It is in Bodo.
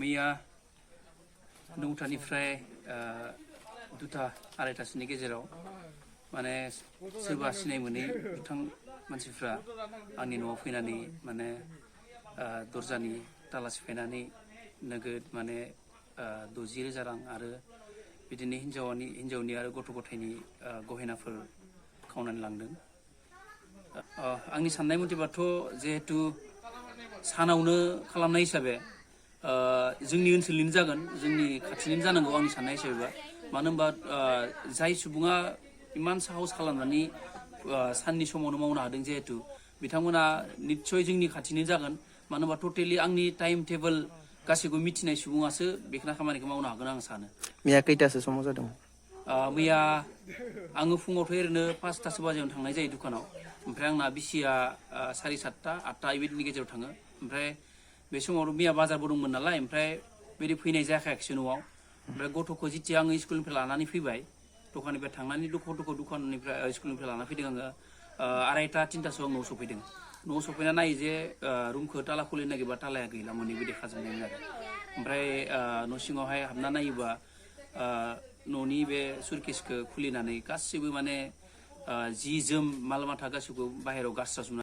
मैया 9टानिफ्राय 2टा 2:30नि गेजेराव माने सोरबा सिनाय मोनै दुथां मानसिफ्रा आंनि न'आव फैनानै माने दरजानि ताला सिफायनानै नोगोद माने 60,000 रां आरो बिदिनो हिन्जावनि आरो गथ' गथायनि गहेनाफोर खावनानै लांदों। आंनि साननाय मथेबाथ' जिहेतु सानावनो खालामनाय हिसाबै जोंनि ओनसोलनिनो जागोन, जोंनि खाथिनिनो जानांगौ आंनि साननाय हिसाबैबा। मानो होनबा जाय सुबुङा इमान साहस खालामनानै साननि समावनो मावनो हादों जिहेतु बिथांमोना निस्सय जोंनि खाथिनि जागोन। मानो होनबा टटेलि आंनि टाइम टेबोल गासैखौबो मिथिनाय सुबुङासो बेखिना खामानिखौ मावनो हागोन आं सानो। मैया खैथासो समाव जादों? मैया आङो फुङावथ' ओरैनो 5टासो बाजियावनो थांनाय जायो दुखानाव। ओमफ्राय आंना बिसिया 7:30 8टा बेबायदिनि गेजेराव थाङो। ओमफ्राय बे समावथ' मैया बाजारबो दंमोन नालाय, ओमफ्राय बिदि फैनाय जायाखैसै न'आव। ओमफ्राय गथ'खौ जिथिया आङो स्कुलनिफ्राय लानानै फैबाय, दखाननिफ्राय थांनानै दखाननिफ्राय स्कुलनिफ्राय लानानै फैदों आङो 2:30 3टासोआव न'आव सफैदों। न'आव सफैना नायो जे रुमखौ ताला खुलिनो नागिरबा तालाया गैला, मोननैबो देखाजोबनायमोन आरो। ओमफ्राय न' सिङावहाय हाबना नायोबा न'नि बे सुरकेसखौ खुलिनानै गासिबो माने जि जोम माल माथा गासिबो बाहेरायाव गारस्राजोबनाय